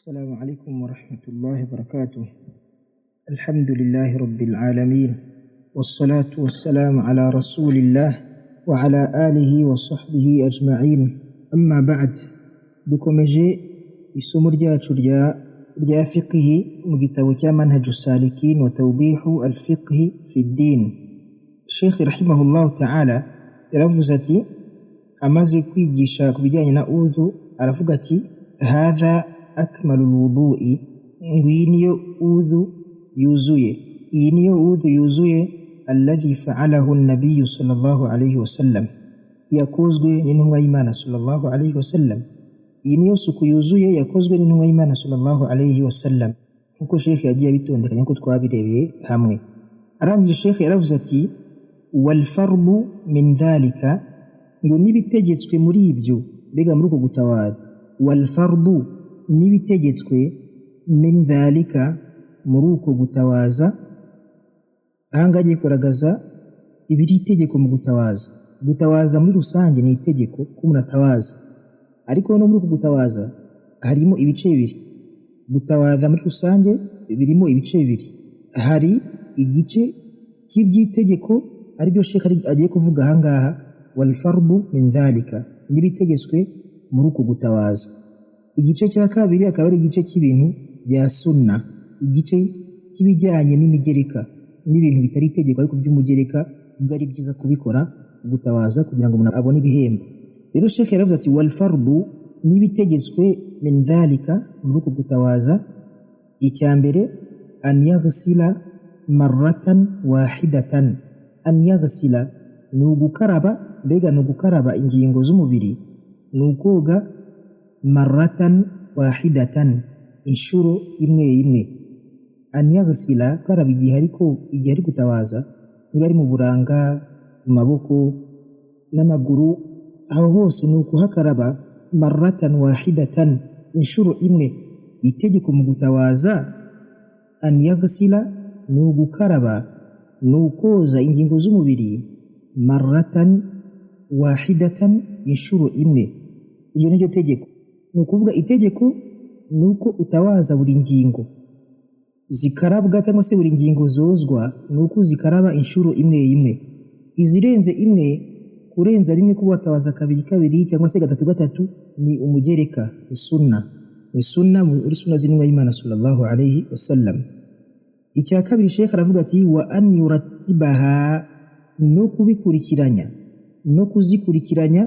السلام عليكم ورحمة الله وبركاته. الحمد لله رب العالمين، والصلاة والسلام على رسول الله وعلى آله وصحبه أجمعين. أما بعد، dukomeje isomo ryacu rya fiqhi mu gitabo cya Manhaju Salikin wa Tawdihu al-Fiqhi fi Din. Sheikh rahimahullahu ta'ala yaravuze ati, amaze kwigisha ku bijyanye na udhu, aravuga ati hadha akmalu lwudui, ngo iyi niyo udhu yuzuye, iyi niyo udhu yuzuye, alladhi fa'alahu nabiyu sallallahu alayhi wasallam, yakozwe n'intumwa y'Imana sallallahu alayhi wasallam. Iyi niyo suku yuzuye yakozwe n'intumwa y'Imana sallallahu alayhi wasallam, nkuko Sheikh yagiye abitondekanya nkuko twabirebeye hamwe. Arangije Sheikh yaravuze ati walfardu min dhalika, ngo n'ibitegetswe muri ibyo, mbega muri uko gutabaza, walfardu n'ibitegetswe, min dhalika muri uko gutawaza. Ahangaha agiye kugaragaza ibiri itegeko mu gutawaza. Gutawaza muri rusange ni itegeko ko umuntu atawaza, ariko no muri uko gutawaza harimo ibice bibiri. Gutawaza muri rusange birimo ibice bibiri. Hari igice cy'iby'itegeko aribyo Sheikh agiye kuvuga ahangaha, walfardu min dhalika, n'ibitegetswe muri uko gutawaza. Igice cya kabiri akaba ari igice cy'ibintu bya sunna, igice cy'ibijyanye n'imigereka n'ibintu bitari itegeko ariko by'umugereka biba ari byiza kubikora gutawaza kugira ngo umuntu abone ibihembo. Rero Sheikh yaravuze ati walfardu n'ibitegetswe min dhalika muri uko gutawaza, icya mbere an yaghsila marratan wahidatan. An yaghsila ni ugukaraba, mbega ni ugukaraba ingingo z'umubiri, ni ukoga marratan wahidatan, inshuro imwe imwe. An yaghsila, gukaraba igihe ariko igihe ari gutawaza, niba ari mu buranga, mu maboko n'amaguru, aho hose ni ukuhakaraba marratan wahidatan, inshuro imwe. Itegeko mu gutawaza an yaghsila ni ugukaraba, ni ukoza ingingo z'umubiri marratan wahidatan, inshuro imwe. Iyo niryo tegeko. Ni ukuvuga itegeko ni uko utawaza buri ngingo zikarabwa cyangwa se buri ngingo zozwa, ni uko zikaraba inshuro imwe imwe. Izirenze imwe, kurenza rimwe, kuba watawaza kabiri kabiri cyangwa se gatatu gatatu, ni umugereka, ni sunna, ni sunna muri sunna z'intumwa y'Imana sallallahu alayhi wasallam. Icya kabiri Sheikh aravuga ati wa an yurattibaha, no kubikurikiranya, no kuzikurikiranya,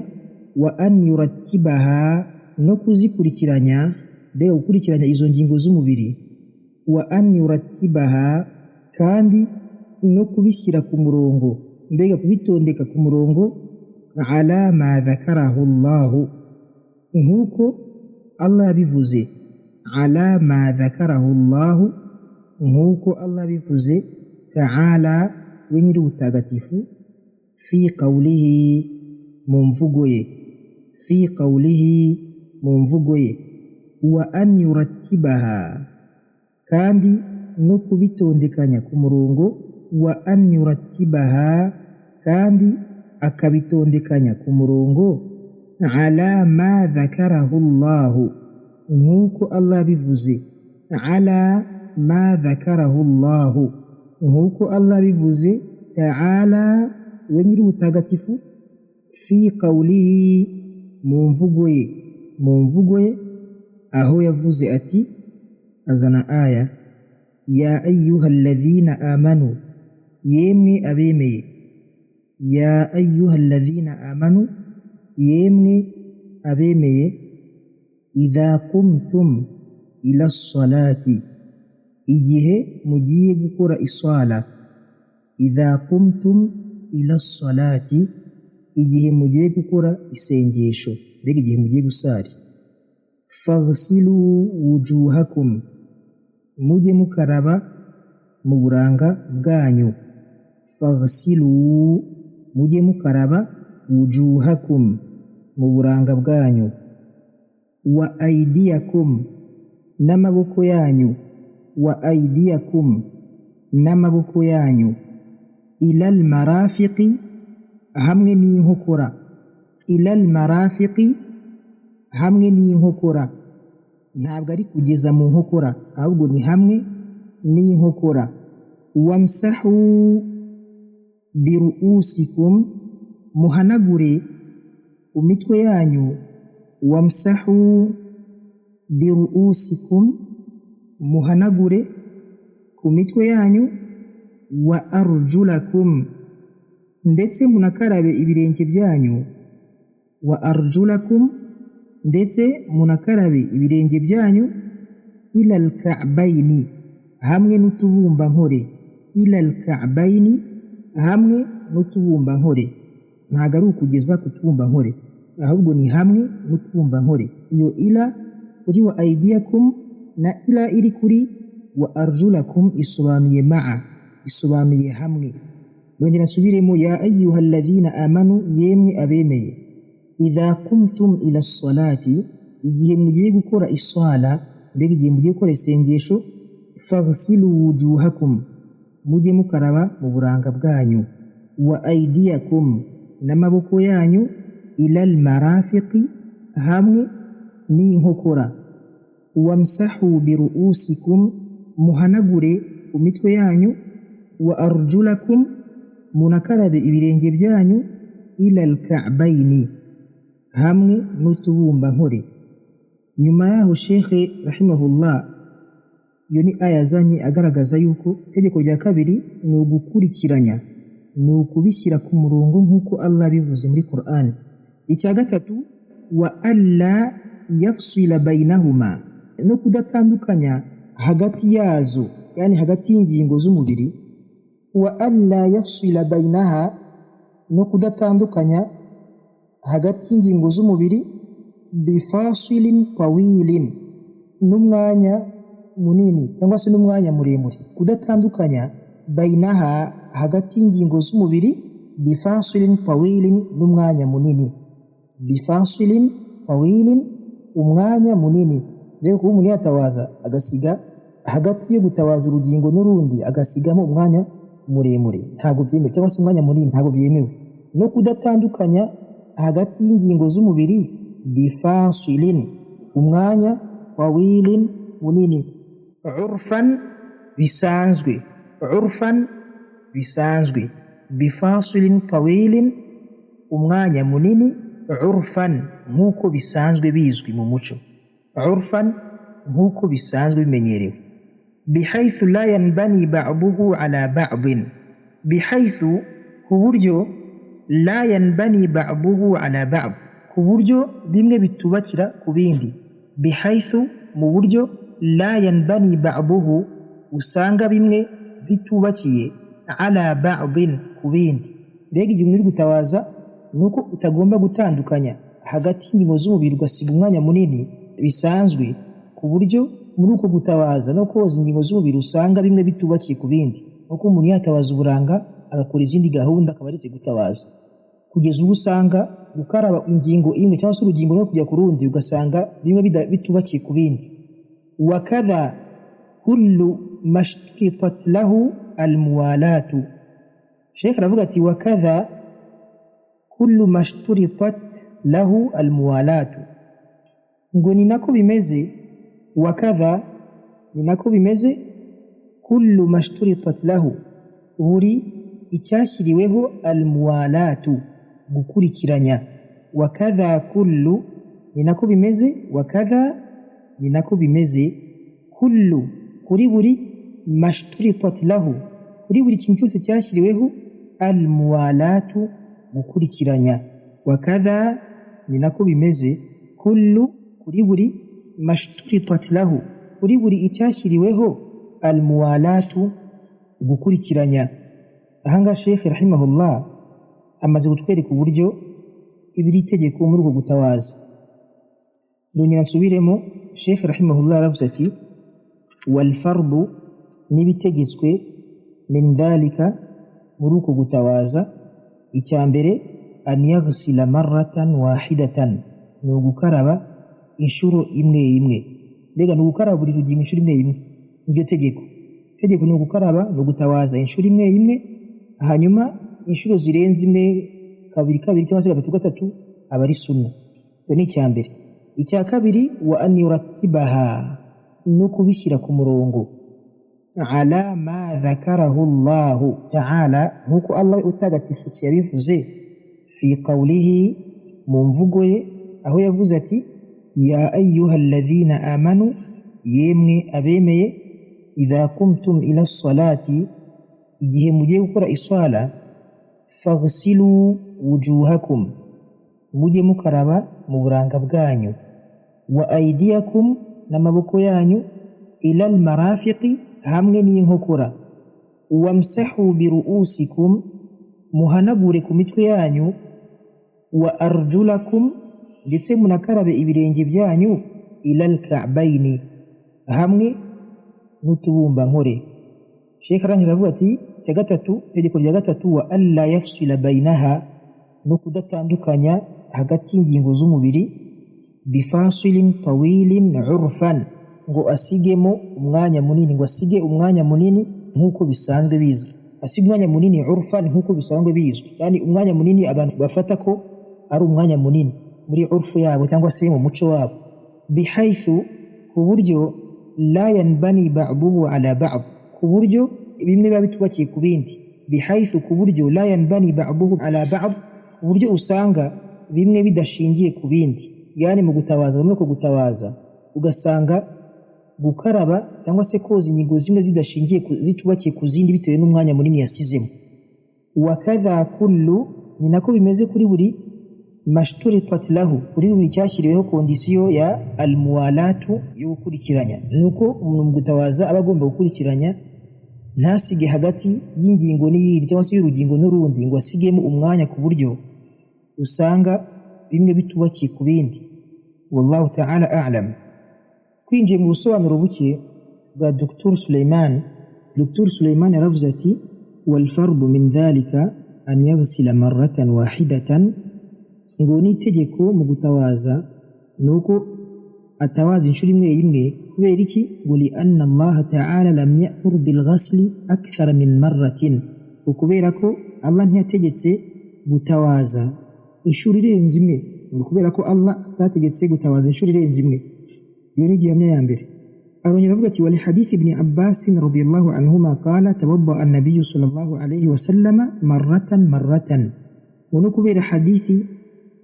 wa an yurattibaha, no kuzikurikiranya, mbega gukurikiranya izo ngingo z'umubiri, wa an yurattibaha, kandi no kubishyira ku murongo, mbega kubitondeka ku murongo, ala ma dhakarahu Allahu, nkuko Allah yabivuze, ala ma dhakarahu Allahu, nkuko Allah yabivuze, ta'ala we nyiri ubutagatifu, fi qawlihi, mu mvugo ye, fi qawlihi, mu mvugo ye, wa an yurattibaha, kandi no kubitondekanya ku murongo, wa an yurattibaha, kandi akabitondekanya ku murongo, ala ma dhakarahu Allahu, nkuko Allah bivuze, ala ma dhakarahu Allahu, nkuko Allah bivuze, ta'ala we nyiri ubutagatifu, fi qawlihi, mu mvugo ye, mu mvugo ye, aho yavuze ati, azana aya, ya ayyuha alladhina amanu, yemwe abemeye, ya ayyuha alladhina amanu, yemwe abemeye, idha qumtum ila salati, igihe mugiye gukora iswala, idha qumtum ila salati, igihe mugiye gukora isengesho, mbega igihe mugiye gusari, faghsilu wujuhakum, mujye mukaraba mu buranga bwanyu, faghsilu, mujye mukaraba wujuhakum, mu buranga bwanyu, wa aydiyakum, n'amaboko yanyu, wa aydiyakum, n'amaboko yanyu, ilal marafiqi, hamwe n'inkokora, ilal marafiqi, hamwe n'inkokora. Ntabwo ari kugeza mu nkokora, ahubwo ni hamwe n'inkokora. Wamsahu biruusikum, muhanagure ku mitwe yanyu. Wamsahu biruusikum, muhanagure ku mitwe yanyu. Wa arjulakum, ndetse munakarabe ibirenge byanyu. Wa arjulakum, ndetse munakarabe ibirenge byanyu. Ila alka'baini, hamwe n'utubumbankore. Ila alka'baini, hamwe n'utubumbankore. Ntabwo ari ukugeza ku tubumbankore, ahubwo ni hamwe n'utubumbankore. Iyo ila kuri wa aidiyakum na ila iri kuri wa arjulakum isobanuye ma'a, isobanuye hamwe. Yongera nsubiremo: ya ayuha alladhina amanu, yemwe abemeye, idha kumtum ila salati, igihe mugiye gukora iswala, mbega igihe mugiye gukora isengesho, faghsilu wujuhakum, mujye mukaraba mu buranga bwanyu, wa aidiyakum, n'amaboko yanyu, ila almarafiqi, hamwe n'inkokora, wamsahu biruusikum, muhanagure ku mitwe yanyu, wa arjulakum, munakarabe ibirenge byanyu, ila alka'baini, hamwe n'utubumbankore. Nyuma yaho Shekhe rahimahullah, iyo ni aya azanye agaragaza yuko itegeko rya kabiri ni ugukurikiranya, ni ukubishyira ku murongo nk'uko Allah abivuze muri Qur'an. Icya gatatu, wa alla yafsila bainahuma, no kudatandukanya hagati yazo, yani hagati y'ingingo z'umubiri. Wa alla yafsila bainaha, no kudatandukanya hagati y'ingingo z'umubiri, bifasilin tawilin, n'umwanya munini cyangwa se n'umwanya muremure. Kudatandukanya bainaha, hagati y'ingingo z'umubiri, bifasilin tawilin, n'umwanya munini. Bifasilin tawilin, umwanya munini. Rero kuba umuntu yatawaza agasiga hagati yo gutawaza urugingo n'urundi agasigamo umwanya muremure, ntabwo byemewe, cyangwa se umwanya munini ntabwo byemewe. No kudatandukanya hagati y'ingingo z'umubiri, bifasilin, umwanya tawilin, munini. Urfan, bisanzwe. Urfan, bisanzwe. Bifasilin tawilin, umwanya munini. Urfan, nk'uko bisanzwe bizwi mu muco. Urfan, nk'uko bisanzwe bimenyerewe. Bihaythu la yanbani ba'duhu ala ba'din, bihaythu, ku buryo, la yanbani ba'duhu ala ba'd, ku buryo bimwe bitubakira ku bindi. Bihaythu, mu buryo, la yanbani ba'duhu, usanga bimwe bitubakiye, ala ba'din, ku bindi. Mbega igihe uri gutawaza nuko utagomba gutandukanya hagati y'ingingo z'umubiri ugasiga umwanya munini bisanzwe, ku buryo muri uko gutawaza no koza ingingo z'umubiri usanga bimwe bitubakiye ku bindi. Nuko umuntu yatawaza uburanga agakora izindi gahunda akaba aretse gutawaza, kugeza ubwo usanga gukaraba ingingo imwe cyangwa se urugingo no kujya ku rundi ugasanga bimwe bitubakiye ku bindi. Wakadha kullu mashturitat lahu almuwalatu. Sheikh aravuga ati wakadha kullu mashturitat lahu almuwalatu, ngo ni nako bimeze. Wakadha, ni nako bimeze, kullu mashturitat lahu, buri icyashyiriweho almuwalatu, gukurikiranya. Wakadha kullu, ni nako bimeze. Wakadha, ni nako bimeze, kullu, kuri buri, mashturitat lahu, kuri buri kintu cyose cyashyiriweho almuwalatu, gukurikiranya. Wakadha, ni nako bimeze, kullu, kuri buri, mashturitat lahu, kuri buri icyashyiriweho almuwalatu, gukurikiranya. Ahangaha Sheikh rahimahullah amaze kutwereka uburyo ibiri itegeko muri uko gutawaza. Ndongera nsubiremo, Sheikh rahimahullah aravuze ati wal fardu, n'ibitegetswe, min dhalika, muri uko gutawaza, icya mbere an yaghsila marratan wahidatan, ni ugukaraba inshuro imwe imwe. Mbega ni ugukaraba buri rugingo inshuro imwe imwe, niryo tegeko. Itegeko ni ugukaraba, ni ugutawaza inshuro imwe imwe, hanyuma inshuro zirenze imwe, kabiri kabiri cyangwa se gatatu gatatu, aba ari sunna. Iyo ni icya mbere. Icya kabiri, wa an yurattibaha, no kubishyira ku murongo, ala ma dhakarahu Allahu ta'ala, nk'uko Allah utagatifutse yabivuze, fi qawlihi, mu mvugo ye aho yavuze ati ya ayyuha alladhina amanu, yemwe abemeye, idha qumtum ila salati, igihe mugiye gukora iswala, faghsilu wujuhakum, mujye mukaraba mu buranga bwanyu, wa aydiyakum, n'amaboko yanyu, ila almarafiqi, hamwe n'inkokora, wamsahu biruusikum, muhanagure ku mitwe yanyu, wa arjulakum, ndetse munakarabe ibirenge byanyu, ila alka'baini, hamwe n'utubumbankore. Sheikh arangije avuga ati icya gatatu, itegeko rya gatatu, wa alla yafsila bainaha, no kudatandukanya hagati y'ingingo z'umubiri, bifasilin tawilin urfan, ngo asigemo umwanya munini, ngo asige umwanya munini nk'uko bisanzwe bizwi, asige umwanya munini urfan nk'uko bisanzwe bizwi, yani umwanya munini abantu bafata ko ari umwanya munini muri urfu yabo cyangwa se mu muco wabo, bihaythu, ku buryo la yanbani ba'duhu ala ba'd, ku buryo bimwe biba bitubakiye ku bindi, bihaythu, ku buryo la yanbani ba'duhu ala ba'd, ku buryo usanga bimwe bidashingiye ku bindi, yani mu gutabaza, muri uko gutabaza ugasanga gukaraba cyangwa se koza ingingo zimwe zidashingiye zitubakiye ku zindi bitewe n'umwanya munini yasizemo. Wa kadha kullu, ni nako bimeze kuri buri mashturitat lahu, kuri buri cyashyiriweho kondisiyo ya almuwalatu, yo gukurikiranya, nuko umuntu mu gutabaza aba agomba gukurikiranya, ntasige hagati y'ingingo n'iyindi cyangwa se y'urugingo n'urundi, ngo asigemo umwanya ku buryo usanga bimwe bitubakiye ku bindi. Wallahu ta'ala a'lam. Twinjiye mu busobanuro buke bwa Dr. Suleiman. Dr. Suleiman yaravuze ati wal fardu min dhalika an yaghsila marratan wahidatan, ngo n'itegeko mu gutawaza nuko atawaza inshuro imwe imwe. Kubera iki? Ngo li anna Allah ta'ala lam ya'mur bil ghasli akthara min marratin, kubera ko Allah ntiyategetse gutawaza inshuro irenze imwe, ngo kubera ko Allah atategetse gutawaza inshuro irenze imwe. Iyo ni gihamya ya mbere. Arongera avuga ati wali hadith ibn Abbas radiyallahu anhuma qala tawadda an-nabiy sallallahu alayhi wa sallama marratan marratan, ngo no kubera hadithi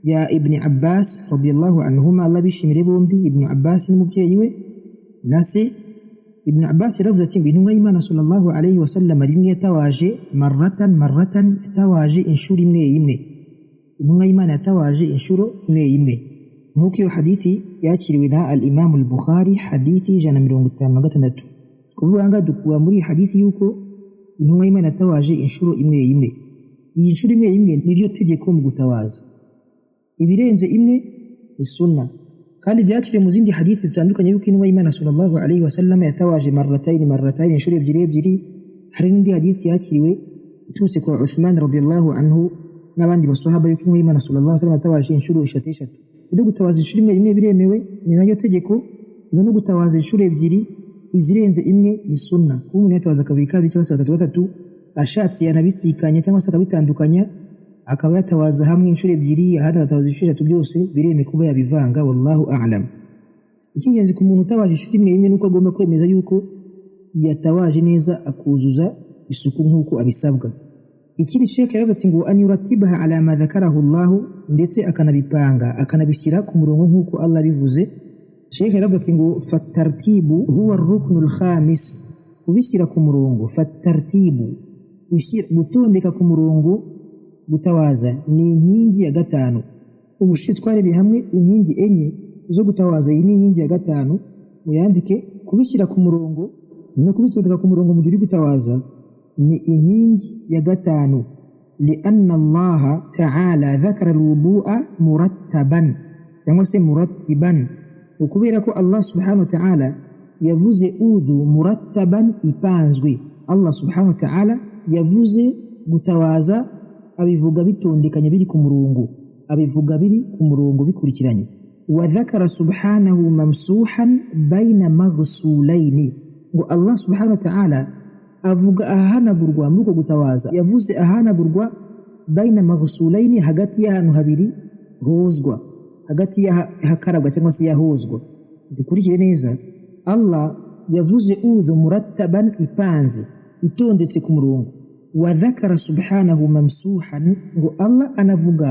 ya Ibn Abbas radiyallahu anhuma, Allah bishimire bombi, Ibn Abbas n'umubyeyi we nase. Ibn Abbas yaravuze ati ngo intumwa y'Imana sallallahu alayhi wa sallam rimwe yatawaje marratan marratan, yatawaje inshuro imwe imwe, intumwa y'Imana yatawaje inshuro imwe imwe, nk'uko iyo hadithi yakiriwe na al-Imam al-Bukhari, hadithi 156. Kuvuga nga dukura muri hadithi yuko intumwa y'Imana yatawaje inshuro imwe imwe. Iyi nshuro imwe imwe niryo tegeko mu gutawaza, ibirenze imwe ni sunna. Kandi byakiriwe mu zindi hadithi zitandukanye yuko intumwa y'Imana sallallahu alayhi wa sallam yatawaje marratayn marratayn, inshuro ebyiri ebyiri. Hari n'indi hadithi yakiriwe iturutse kwa Uthman radiyallahu anhu n'abandi basahaba yuko intumwa y'Imana sallallahu alayhi wa sallam yatawaje inshuro eshatu eshatu. Rero gutawaza inshuro imwe imwe biremewe, ni naryo tegeko. No gutawaza inshuro ebyiri, izirenze imwe ni sunna. Kuba umuntu yatawaza kabiri kabiri cyangwa se gatatu gatatu, ashatse yanabisikanya cyangwa se akabitandukanya, akaba yatawaza hamwe inshuro ebyiri, ahandi agatawaza inshuro eshatu, byose biremewe kuba yabivanga. Wallahu a'lam. Icy'ingenzi ku muntu utawaje inshuro imwe imwe nuko agomba kwemeza yuko yatawaje neza, akuzuza isuku nk'uko abisabwa. Ikindi Sheikh yaravuze ati ngo an yuratibaha ala ma dhakarahu Allah, ndetse akanabipanga akanabishyira ku murongo nk'uko Allah bivuze. Sheikh yaravuze ati ngo fatartibu huwa ar-ruknu al-khamis, kubishyira ku murongo, fatartibu, gutondeka ku murongo gutawaza ni inkingi ya gatanu. Ubushize twarebeye hamwe inkingi enye zo gutawaza, iyi ni inkingi ya gatanu, muyandike. Kubishyira ku murongo no kubitondeka ku murongo mu gihe uri gutawaza ni inkingi ya gatanu. Lianna Allah ta'ala dhakara alwudu'a murattaban cyangwa se murattiban, ukubera ko Allah subhanahu wa ta'ala yavuze udhu murattaban, ipanzwe. Allah subhanahu wa ta'ala yavuze gutawaza abivuga bitondekanye biri ku murongo, abivuga biri ku murongo bikurikiranye. Wa dhakara subhanahu mamsuhan baina maghsulaini, ngo Allah subhanahu wa ta'ala avuga ahanagurwa muri uko gutawaza, yavuze ahanagurwa baina maghsulaini, hagati y'ahantu habiri hozwa. hagati y'ahakarabwa cyangwa se yahozwa. Dukurikire neza, Allah yavuze udhu murattaban, ipanze, itondetse ku murongo. Wa dhakara subhanahu mamsuhan, ngo Allah anavuga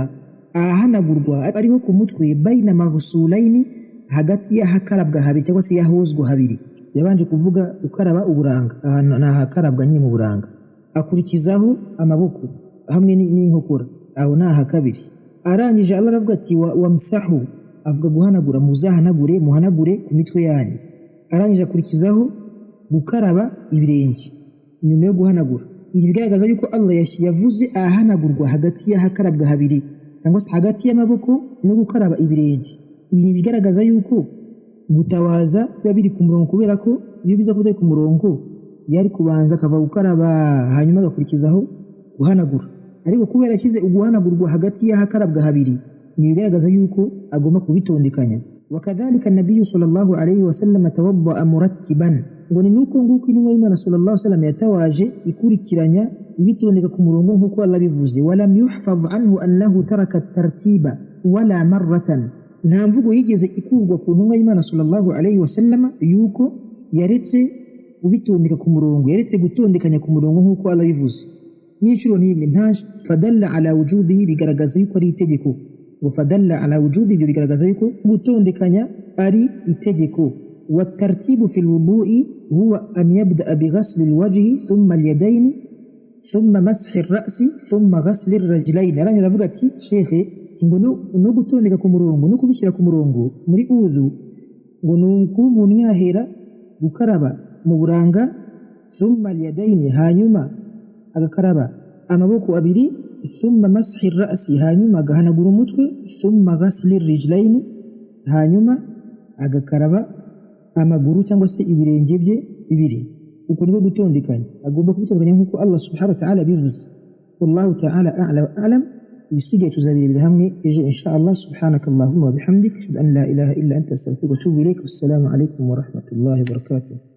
ahahanagurwa ariho ku mutwe, baina maghsulaini, hagati y'ahakarabwa habiri cyangwa se yahozwa habiri. Yabanje kuvuga ukaraba uburanga, ahantu ni ahakarabwa nyine mu buranga, akurikizaho amaboko hamwe n'inkokora, aho ni aha kabiri. Arangije Allah aravuga ati wamsahu, avuga guhanagura, muzahanagure, muhanagure ku mitwe yanyu. Arangije akurikizaho gukaraba ibirenge nyuma yo guhanagura. Ibi bigaragaza yuko Allah yavuze ahanagurwa hagati y'ahakarabwa habiri cyangwa se hagati y'amaboko no gukaraba ibirenge. Ibi ni bigaragaza yuko gutawaza biba biri ku murongo, kubera ko iyo biza kuba ku murongo yari kubanza akava gukaraba hanyuma agakurikizaho guhanagura, ariko kubera yashyize uguhanagurwa hagati y'ahakarabwa habiri, ni bigaragaza yuko agomba kubitondekanya. Wakadhalika nabiyu sallallahu alayhi wasallam tawaddaa murattiban, ngo ni nuko nguko intumwa y'Imana sallallahu alayhi wasallam yatawaje ikurikiranya ibitondeka ku murongo nk'uko Allah bivuze. Walam yuhfaz anhu annahu taraka tartiba wala marratan, nta mvugo yigeze ikurwa ku ntumwa y'Imana sallallahu alayhi wasallam yuko yaretse kubitondeka ku murongo, yaretse gutondekanya ku murongo nk'uko Allah bivuze n'inshuro n'imwe. Nta fadalla ala wujubihi, bigaragaza yuko ari itegeko. Ngo fadalla ala wujubi, ibyo bigaragaza yuko gutondekanya ari itegeko. والترتيب في الوضوء هو أن يبدأ بغسل الوجه ثم اليدين ثم مسح الرأس ثم غسل الرجلين. Arangira avuga ati shekhe, ngo no gutondeka ku murongo no kubishyira ku murongo muri udhu, ngo ni ukuba umuntu yahera gukaraba mu buranga, thumma alyadaini, hanyuma agakaraba amaboko abiri, thumma mashi rasi, hanyuma agahanagura umutwe, thumma ghasli rijlaini, hanyuma agakaraba amaguru cyangwa se ibirenge bye bibiri. Uko niko gutondekanya, agomba kubitondekanya nk'uko Allah subhanahu wa ta'ala bivuze. Wallahu ta'ala a'la wa a'lam. Ibisigaye tuzabirebera hamwe ejo insha Allah. Subhanaka Allahumma wa bihamdik, ashhadu an la ilaha illa anta, astaghfiruka wa atubu ilaik. Wassalamu alaykum wa rahmatullahi wa barakatuh.